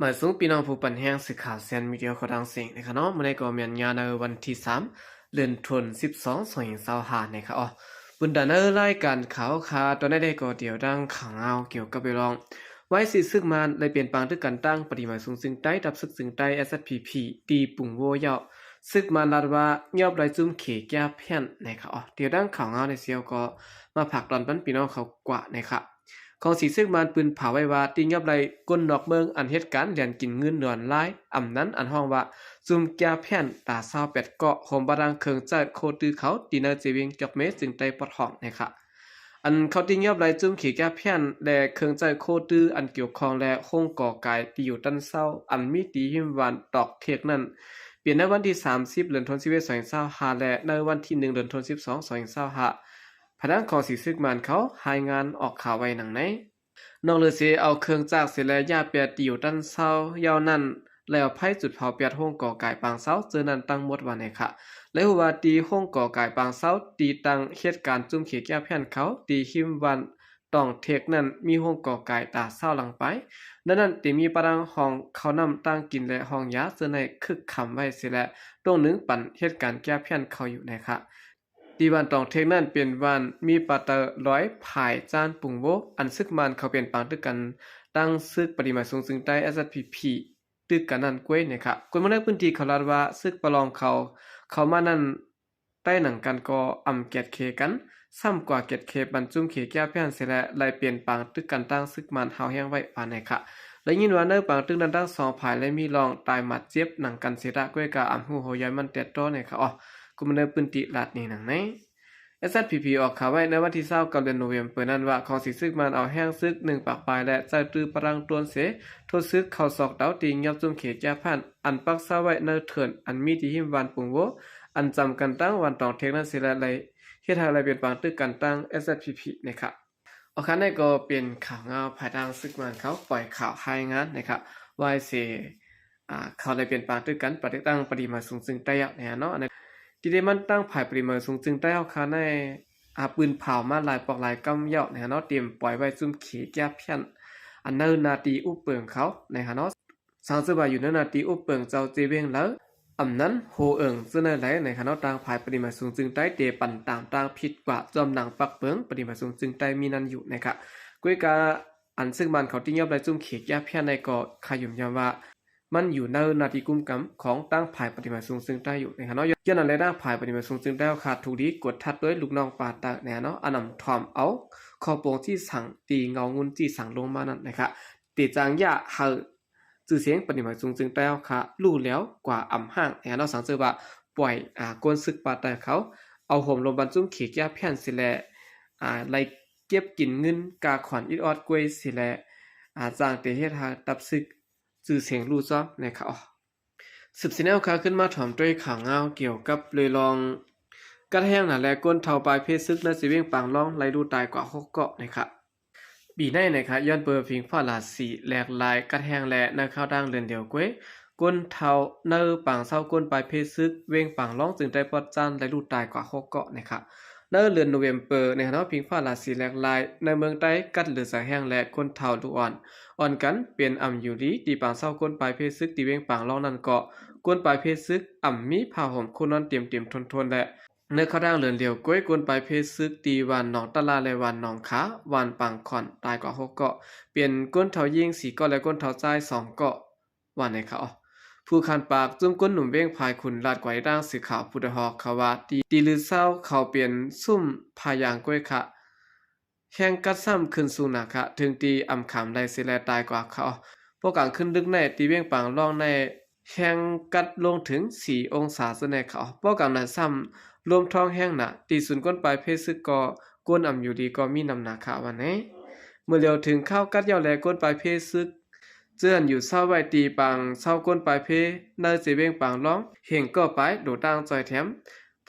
ໝາຍສວງພີ່ນ້ອງຜູ້ປັນແຮງ ສື່ຂ່າວແຊນມີເດຍຂອງທາງເຊງນະຄະເນາະ. ມື້ນີ້ກໍແມ່ນຍາມໃນວັນທີສາມ ເດືອນ ສິບສອງ ສອງພັນຊາວຫ້ານະຄະ. ອໍ ບຸນດາໃນລາຍການຂ່າວຄາ ຕອນນີ້ໄດ້ກໍດຽວດັ່ງຂ່າວງາວກ່ຽວກັບເລື່ອງ ວາຍສິ ຊຶກມານໄດ້ເປັນປາງຕຶກກັນຕັ້ງປະຕິມາສຸງເຊີງໃຕ້ ທັບຊຶກເຊີງໃຕ້ ເອສເອສພີພີ ທີ່ປຸງໂວເຍົາະ. ຊຶກມານລັດວ່າ ຍອບໄດ້ຈຸ້ມເຂກຽແຜ່ນນະຄະ. ອໍ ດຽວດັ່ງຂ່າວງາວໃນເຊວກໍມາຝາກຕອນປັນພີ່ນ້ອງເຂົາກວ່ານະຄະ. ຂອງສີຊຶກມານປືນເຜົາໄວ້ວ່າ ຕີຍອບໄດ້ກົ້ນນອກເມືອງອັນເຮັດການລຽນກິນເງິນດອນລາຍ ອຳນັ້ນອັນຮ້ອງວ່າ ຈຸ້ມເຂກຽແຜ່ນຕາຊາວແປດເກາະ ໂຮມບາດາງເຄື່ອງໃຊ້ໂຄຕື້ເຂົາ ທີ່ໃນເຈວຽງຈອກເມ ເຊີງໃຕ້ປອດຫ້ອງນະຄະ. ອັນເຂົາຕີຍອບໄດ້ຈຸ້ມເຂກຽແຜ່ນ ແລະ ເຄື່ອງໃຊ້ໂຄຕື້ອັນກ່ຽວຂ້ອງ ແລະ ໂຮງກໍກາຍທີ່ຢູ່ຕັນເຊົາ ອັນມີທີ່ຮິມບ້ານຕອກເທກນັ້ນ ເປັນໃນວັນທີສາມສິບ ເດືອນ ສິບເອັດ ສອງພັນຊາວຫ້າ ແລະ ໃນວັນທີໜຶ່ງ ເດືອນ ສິບສອງ ສອງພັນຊາວຫ້າ ພາຍຫຼັງຂອງສີຊຶກມານເຂົາລາຍງານອອກຂ່າວໄວ້ດັ່ງໃນ. ນອກເລີຍເສຍເອົາເຄື່ອງຈັກເສຍ ແລະ ຢາແປດທີ່ຢູ່ຕັນເຊົາເຍົານັ້ນ ແລ້ວໄຟຈຸດເຜົາແປດໂຮງກໍກາຍປາງເຊົາເຈີນັ້ນທັງໝົດວ່າແນ່ຄະ. ແລະ ຮູ້ວ່າທີ່ໂຮງກໍກາຍປາງເຊົາ ທີ່ຕັ້ງເຮັດການຈຸ້ມເຂກຽແຜ່ນເຂົາ ທີ່ຮິມບ້ານຕອງເທກນັ້ນ ມີໂຮງກໍກາຍຕາເຊົ້າຫຼັງໄປ. ໃນນັ້ນທີ່ມີປະດັງຫ້ອງເຂົ້ານ້ຳຕ່າງກິນ ແລະ ຫ້ອງຢາເຈີໃນຄຶກຄຳໄວ້ເສຍ ແລະ ໂຕງໜຶ່ງປັນເຮັດການເຂກຽແຜ່ນເຂົາຢູ່ນະຄະ. ທີ່ບ້ານຕອງເທກນັ້ນເປັນບ້ານມີປະເຕີລອຍພາຍຈານປຸງໂວ ອັນຊຶກມານເຂົາເປັນປາງຕຶກກັນຕັ້ງຊຶກປະຕິມາສຸງເຊີງໃຕ້ ເອສເອສພີພີ ຕຶກກັນນັ້ນກ້ວຍນະຄະ. ຄົນເມືອງໃນພື້ນທີ່ເຂົາລາດວ່າ ຊຶກປະລອງເຂົາເຂົ້າມານັ້ນ ໃຕ້ໜັງກັນກໍອຳກຽດເຄກັນ ຊ້ຳກວ່າກຽດເຄປັນຈຸ້ມເຂກຽແຜ່ນເສຍ ແລະ ໄດ້ເປັນປາງຕຶກກັນຕັ້ງຊຶກມານຫ້າວແຮງໄວ້ວ່າແນ່ຄະ. ໄດ້ຍິນວ່າໃນປາງຕຶກນັ້ນທັງສອງຝ່າຍໄດ້ມີລອງຕາຍມາດເຈັບໜັງກັນເສຍຕະ ກ້ວຍກາອຳຮູ້ໂຮຍຍ້ອຍມັນແຕ່ຕໍ່ນະຄະ. ອໍ ຄົນເມືອງໃນພື້ນທີ່ລາດນີ້ດັ່ງໃນ. ເອສເອສພີພີ ອອກຂ່າວໄວ້ໃນວັນທີຊາວເກົ້າ ເດືອນໂນເວັມເປີນັ້ນວ່າ ຂອງສີຊຶກມານເອົາແຮງຊຶກໜຶ່ງປາກປາຍ ແລະ ໃຊ້ຕື້ປະລັງໂຕນເສ ທົດຊຶກເຂົ້າຊອກເຕົາທີ່ຍອບຈຸ້ມເຂກຽແຜ່ນ ອັນປັກເຊົາໄວ້ໃນເທີນ ອັນມີທີ່ຮິມບ້ານປຸງໂວ ອັນຈຳກັນຕັ້ງບ້ານຕອງເທກນັ້ນເສຍ ແລະ ໄດ້ເຮັດໃຫ້ໄດ້ເປັນປາງຕຶກກັນຕັ້ງ ເອສເອສພີພີ ນະຄະ. ອໍ ຄັນໃດກໍເປັນຂ່າວງາວພາຍທາງຊຶກມານເຂົາປ່ອຍຂ່າວລາຍງານນະຄະ ວ່າເສຍ ອ່າ ເຂົາໄດ້ເປັນປາງຕຶກກັນປະຕິຕັ້ງປະຕິມາສຸງເຊີງໃຕ້ເຍົາະນະເນາະ. ອັນນັ້ນ ທີ່ໄດ້ມາຕັ້ງຝ່າຍປະຕິມາສຸງເຊີງໃຕ້ເຮົາຄະໃນ ອ່າ ປືນເຜົາມາຫຼາຍປອກຫຼາຍກຳເຍົາະນະເນາະ ຕຽມປ່ອຍໄວ້ຈຸ້ມເຂກຽແຜ່ນ ອັນໃນໜ້າທີ່ອຸບເປິງເຂົານະເນາະ. ສັງເສຍວ່າຢູ່ໃນໜ້າທີ່ອຸບເປິງເຈົ້າເຈວຽງເລີ ອຳນັ້ນໂຮເອີງເຈີໃນໄຫຼນະຄະເນາະ. ທາງຝ່າຍປະຕິມາສຸງເຊີງໃຕ້ເຕປັນຕາມທາງຜິດກວ່າ ຈອມໜັງປັກເປິງປະຕິມາສຸງເຊີງໃຕ້ມີນັ້ນຢູ່ນະຄະ. ກ້ວຍກາ ອັນຊຶກມານເຂົາຕິຍອບໄດ້ຈຸ້ມເຂກຽແຜ່ນໃນກໍຂະຫຍຸມຍ້ຳວ່າ ມັນຢູ່ໃນໜ້າທີ່ກຸມກຳຂອງທາງຝ່າຍປະຕິມາສຸງເຊີງໃຕ້ຢູ່ນະຄະເນາະ. ຍ້ອນນັ້ນແລະ ທາງຝ່າຍປະຕິມາສຸງເຊີງໃຕ້ເຮົາຂາດທຸກດີ ກວດທັດໂດຍລູກນ້ອງປາເຕີນະເນາະ ອັນນຳຖ່ອມເອົາຂໍ້ບົ່ງຊີ້ສັງ ຕີເງົາງຸ່ນຊີ້ສັງລົງມານັ້ນນະຄະ ເຕຈາງຢາກໃຫ້ຊື່ສຽງປະຕິມາສຸງເຊີງໃຕ້ເຮົາຂະ ຮູ້ແລ້ວກວ່າອຳຫ້າງນະເນາະ. ສັງເສຍວ່າປ່ອຍ ອ່າ ກົນຊຶກປາເຕີເຂົາ ເອົາໂຮມລົມບັນຈຸ້ມເຂກຽແຜ່ນເສຍແລະ ອ່າ ໄລ່ເກັບກິນເງິນກາຂວັນອິດອອດກ້ວຍເສຍແລະ ອ່າ ຈ້າງເຕເຮັດໃຫ້ທັບຊຶກ ຊື່ສຽງຫຼູ່ຈ້ອມນະຄະ. ສືບສຽນແນວຂ່າວຂຶ້ນມາຖອມດ້ວຍຂ່າວງາວກ່ຽວກັບເລື່ອງ ກັດແຮງໜາແລະ ຄົນເຖົ້າປາຍເພຊຶກໃນເຊວຽງປາງລອງໄລ່ຫຼູຕາຍກວ່າຫົກເກາະນະຄະ. ປີໃນນະຄະ ຍ້ອນເປີພິງຟ້າລາສີແຫຼກລາຍກັດແຮງ ແລະ ໃນຄາວທາງເດືອນດຽວກ້ວຍ ຄົນເຖົ້າໃນປາງຊາວຄົນປາຍເພຊຶກ ວຽງປາງລອງ ເຊີງໃຕ້ປອດຈານໄລ່ຫຼູຕາຍກວ່າຫົກເກາະນະຄະ. ໃນເດືອນໂນເວັມເປີນະຄະເນາະ ພິງຟ້າລາສີແຫຼກລາຍໃນເມືອງໃຕ້ກັດເຫຼືອສາແຮງ ແລະ ຄົນເຖົ້າລູກອ່ອນ ອ່ອນກັນເປັນອຳຢູ່ດີ ທີ່ປາງຊາວຄົນປາຍເພຊຶກທີ່ວຽງປາງລອງນັ້ນເກາະ ຄົນປາຍເພຊຶກອຳມີຜ້າຫົ່ມໂຄນອນເຕັມໆທົນໆ ແລະ ໃນຄາວທາງເດືອນດຽວກ້ວຍ ຄົນປາຍເພຊຶກທີ່ບ້ານໜອງຕະຫຼາ ແລະ ບ້ານໜອງຂາ ບ້ານປາງຂອນ ຕາຍກວ່າຫົກເກາະ ເປັນຄົນເຖົ້າຍິງສີ່ເກາະ ແລະ ຄົນເຖົ້າຊາຍສອງເກາະ ວ່າແນ່ຄະ. ຜູ້ຄານປາກຈຸ້ມກົ້ນໜຸ່ມວຽງພາຍຂຸນ ລາດກວ່າອີກດ້ານສື່ຂ່າວຜູ້ດອຍຮອກເຂົາວ່າ ທີ່ ທີ່ລືຊາວເຂົາເປັນຊຸມພາຍາງກ້ວຍຄະ ແຮງກັດຊ້ຳຂຶ້ນສູງໜາຄະ ເຖິງທີ່ອຳຂາມໄດ້ເສຍແລະຕາຍກວ່າຄະ. ພໍກາງຄືນດຶກໃນທີ່ວຽງປາງລອງໃນ ແຮງກັດລົງເຖິງສີ່ອົງສາເສຍແນຄະ. ພໍກາງໜ້າຊ້ຳລວມທ້ອງແຮງໜາ ທີ່ສູນຄົນປາຍເພຊຶກກໍ ຄົນອຳຢູ່ດີກໍມີນຳໜາຄະວ່າແນ່. ເມື່ອຫຼຽວເຖິງຄາວກັດເຍົາະແລະ ຄົນປາຍເພຊຶກ ເຈີອັນຢູ່ເຊົາໄວ້ທີ່ປາງເຊົາຄົນປາຍເພ ໃນເຊວຽງປາງລອງ ເຫັງກໍປາຍໂດດຕ່າງຈ່ອຍແຖມ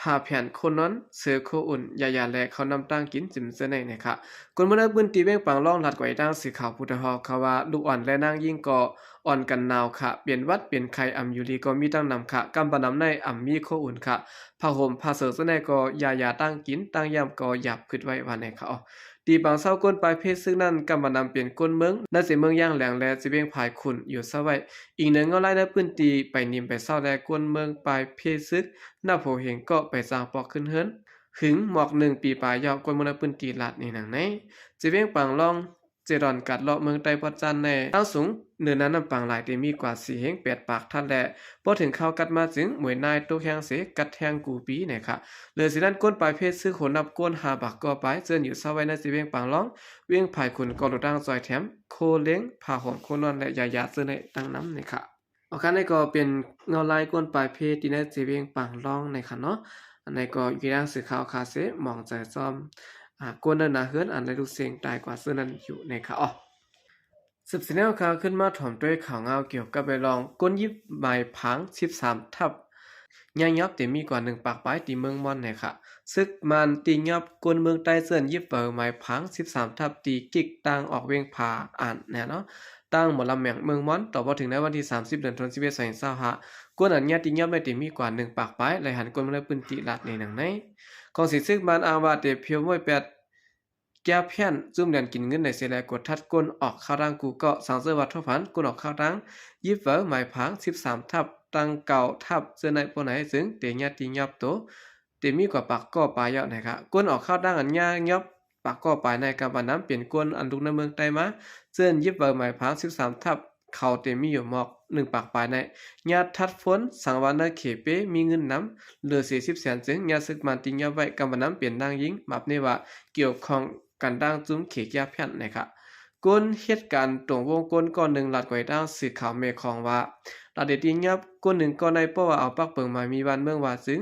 ຜ້າແຜ່ນ ໂຄນອນ ເສື້ອໂຄອຸ່ນ ຢາຢາ ແລະ ເຂົ້ານ້ຳຕ່າງກິນ ຈິມເຊີໃນນະຄະ. ຄົນເມືອງໃນພື້ນທີ່ວຽງປາງລອງ ລາດກວ່າອີກດ້ານສື່ຂ່າວຜູ້ດອຍຮອກເຂົາວ່າ ລູກອ່ອນ ແລະ ນາງຍິງກໍອ່ອນກັນໜາວຄະ ເປັນຫວັດເປັນໄຂ້ ອຳຢູ່ດີກໍມີຕັ້ງນຳຄະ ກຳປະນຳໃນອຳມີໂຄອຸ່ນຄະ ຜ້າຫົ່ມຜ້າເສີເຊີໃນກໍຢາຢາຕ່າງກິນ ຕ່າງຢ້ຳກໍຢາບຄຶດໄວ້ວ່າແນ່ຄະ. ທີ່ປາງເຊົາ ກົນປາຍເພກຊຶກນັ້ນ ກຳມານຳເປັນກົນເມືອງ ໃນເຂດເມືອງຢາງແຫຼງ ແລະ ເຊເວັງຜາຍຂຸນ ຢູ່ຊາວໄວ. ອີງເໜືອເງົາລາຍໃນພື້ນທີ່ ໄປໜິມໄປເຊົາ ແລະ ກົນເມືອງປາຍເພກຊຶກ ນັບໂຫເຮງເກາະໄປສ້າງປອກຂຶ້ນເຮືອນ ຫຶງໝອກໜຶ່ງປີປາຍແລ້ວ ກົນເມືອງໃນພື້ນທີ່ລາດໃນໜັງໃນ ເຊເວັງປາງລອງ ເຈດອນກາດເລາະເມືອງໃຕ້ປອດຈັນໃນ ຕັ້ງສູງເໜືອເນີນນ້ຳປາງຫຼາຍ ເຕມີກວ່າສີ່ເຮງແປດປາກທັດ ແລະ ພໍເຖິງຄາວກັດມາຈຶ່ງ ມວຍນາຍຕົກແຮງເສ ກັດແຮງກູປີ ໃນຂະ ເຫຼືອເສຍນັ້ນ ກົນປາຍເພກຊຶກ ໂຫນນັບຄົນຫ້າບາກກໍປາຍ ເຈີນຢູ່ຊາວໄວໃນເຊເວັງປາງລອງ ເວັງຜາຍຂຸນ ກໍລົດຕາງຊ່ອຍແຖມ ໂຄເລັງ ຜ້າຫົ່ມ ໂຄນອນ ແລະ ຢາຢາເຈີໃນຕັ້ງນຳ ໃນຂະ. ອອກຄານນີ້ກໍເປັນເງົາລາຍກົນປາຍເພກທີ່ໃນເຊເວັງປາງລອງ ໃນຂະເນາະ. ອັນໃດກໍຢູ່ໃນໜັງສືຂ່າວຄາເຊ ມອງໃຈຊອມ ອາ ກົນໃນໜ້າເຮືອນ ອັນໄດ້ລູກເສັງຕາຍກວ່າເຊິ່ງນັ້ນຢູ່ ໃນຂະເນາະ. ສືບສຽນແນວຂ່າວຂຶ້ນມາ ຖອມດ້ວຍຂ່າວເງົາກ່ຽວກັບເລື່ອງ ກົນຢິບໝາຍຜາງສິບສາມທັບ ຍາຍອບເຕມີກວ່າໜຶ່ງປາກປາຍ ທີ່ເມືອງມ່ອນ ໃນຂະ ຊຶກມ່ານຕີຍອບ ກົນເມືອງໃຕ້ເຊີນຢິບເອົາໝາຍຜາງສິບສາມທັບ ທີ່ກິກທາງອອກເວັງຜາອ່ານ ແນເນາະ ທາງໝໍລຳແໝງເມືອງມ່ອນ ຕໍ່ບໍ່ເຖິງໃນວັນທີສາມສິບ ເດືອນສິບເອັດ ສອງພັນຊາວຫ້າ ກົນອັນຍາດຕີຍອບໄດ້ເຕມີກວ່າໜຶ່ງປາກປາຍ ແລະ ຫັນກົນເມືອງໃນພື້ນທີ່ລາດໃນໜັງໃນ ຂອງສີຊຶກມ່ານອ້າງວ່າເຕພຽວມວຍແປດ ແກ້ວແຜ່ນ ຈຸ້ມແລ່ນກິນເງິນໃນເສ ແລະ ກົດທັດກົນອອກຄາວທາງກູເກີ້ ສັງເສີວ່າທົບຫັນ ກົນອອກຄາວທາງ ຢິບເອົາໝາຍຜາງສິບສາມທັບ ຕັ້ງເກົ້າທັບ ເຈີໃນປານໃດ ຊຶ່ງເຕຍາດຕີຍອບໂຕ ເຕມີກວ່າປາກກໍປາຍແລ້ວ ໃນຂະ ກົນອອກຄາວທາງອັນຍາຍອບ ປາກກໍປາຍໃນ ກຳມານຳເປັນກົນອັນລຸກໃນເມືອງໃຕ້ມາ ເຈີນຢິບເອົາໝາຍຜາງສິບສາມທັບ ເຂົາເຕມີຢູ່ໝອກໜຶ່ງປາກປາຍໃນ ຍາດທັດຝົນ ສັງວ່າໃນເຂເປມີເງິນນຳ ເຫຼືອສີ່ສິບແສນ ຈຶ່ງຍາດຊຶກມ່ານຕີຍອບໄວ້ ກຳມານຳເປັນນາງຍິງ ມາບເນວ່າ ກ່ຽວຂ້ອງກັນດັ່ງຈຸ້ມເຂແກ້ວແຜ່ນ ໃນຂະ ຄົນເຮັດການຕົງວົງກົນ ກ່ອນໜຶ່ງລາດກວຍດ້າງສື່ຂ່າວແມ່ຂອງວ່າ ລາດເດຕີຍອບ ຄົນໜຶ່ງກໍໄດ້ເພາະວ່າເອົາປັກເປິງມາມີບ້ານເມືອງວ່າ ຈຶ່ງ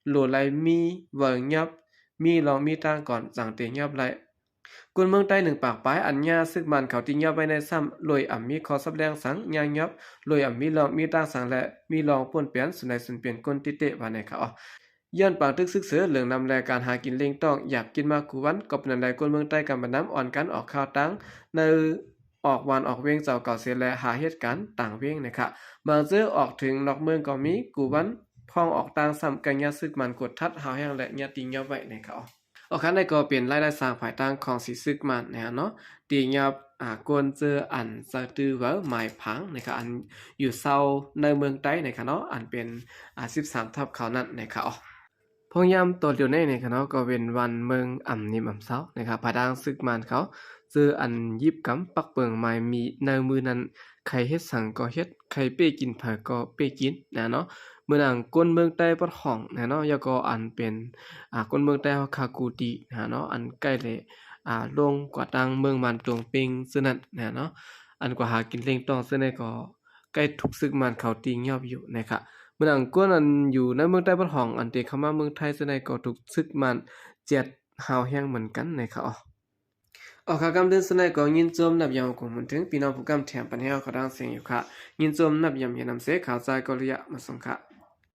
ໂລໄລມີເວີຍອບ ມີລອງມີຕາງກ່ອນ ຈັ່ງເຕຍອບໄດ້ ຄົນເມືອງໃຕ້ໜຶ່ງປາກປາຍ ອັນຍາດຊຶກມ່ານເຂົາຕີຍອບໄວ້ໃນຊ້ຳ ໂລຍອຳມີຂໍ້ສັບແລງສັງ ຍາຍອບ ໂລຍອຳມີລອງມີຕາງສັງ ແລະ ມີລອງປົນແປນ ສຸນໃດສຸນເປັນ ຄົນຕິເຕະວ່າ ໃນຂະ ຍ້ອນປາງຕຶກຊຶກເສີເລື່ອງນ້ຳແລ ການຫາກິນເລັ່ງຕ້ອງ ຢາກກິນມາກູວັນ ກໍເປັນອັນໃດຄົນເມືອງໃຕ້ກຳມານຳ ອ່ອນກັນອອກຄາວທາງ ໃນອອກວານອອກເວງເຈົ້າເກົ່າເສ ແລະ ຫາເຮັດການຕ່າງເວງ ໃນຂະ ບາງເຈີອອກເຖິງນອກເມືອງກໍມີ ກູວັນພ້ອງອອກຕ່າງຊ້ຳ ໃກ້ຍາດຊຶກມ່ານກົດທັດ ຫ້າວແຮງ ແລະ ຍາດຕີຍອບໄວ້ ໃນຂະ ອອກຄານໃດກໍເປັນລາຍໄດ້ສ້າງພາຍຕັ້ງຂອງສີຊຶກມ່ານ ໃນຂະເນາະ ຕີຍອບ ອາ ກົນເຈີອັນໃສ່ຕື້ເວີໝາຍຜາງ ໃນຂະ ອັນຢູ່ເຊົາໃນເມືອງໃຕ້ ໃນຂະເນາະ ອັນເປັນ ອາ ສິບສາມທັບເຂົານັ້ນ ໃນຂະ ອອກ ພວກຍາມຕໍ່ດຽວໃນ ໃນຂະເນາະ ກໍເປັນວັນເມືອງອຳນິມອຳເຊົາ ໃນຂະ ພາຍທາງຊຶກມ່ານເຂົາ ເຈີອັນຢິບກຳປັກເປິງໝາຍມີໃນມືນັ້ນ ໃຜເຮັດສັງກໍເຮັດ ໃຜເປ້ກິນໃຜກໍເປ້ກິນ ນະເນາະ ເໝືອນດັ່ງຄົນເມືອງໃຕ້ປອດຫ້ອງ ນະເນາະ ແລ້ວກໍອັນເປັນ ອາ ຄົນເມືອງໃຕ້ເຮົາຄາກູຕີ ນະເນາະ ອັນໃກ້ແລະ ອາ ລົງກວ່າທາງເມືອງມານຕົງເປັງ ເຊິ່ງນັ້ນ ນະເນາະ ອັນກວ່າຫາກິນເລັ່ງຕ້ອງ ເຊິ່ງນັ້ນກໍ ໃກ້ຖືກຊຶກມ່ານເຂົາຕີຍອບຢູ່ ນະຄະ ເໝືອນດັ່ງຄົນອັນຢູ່ໃນເມືອງໃຕ້ປອດຫ້ອງ ອັນເຕເຂົ້າມາເມືອງໄທ ເຊິ່ງນັ້ນກໍຖືກຊຶກມ່ານຈຽດຫ້າວແຮງເໝືອນກັນ ນະຄະ ອອກ ອອກຂ່າວກຳເດີນເຊິ່ງນັ້ນກໍຍິນຊົມນັບຢອງກົງບຸນເຖິງ ພີ່ນ້ອງຜູ້ກຳແຖມປັນແຮງເຮົາເຂົ້າດັງເສງຢູ່ຄະ ຍິນຊົມນັບຢອງເຢັນນຳເສ ຂ່າວຈາຍກໍລະຍະມາສົ່ງຄະ.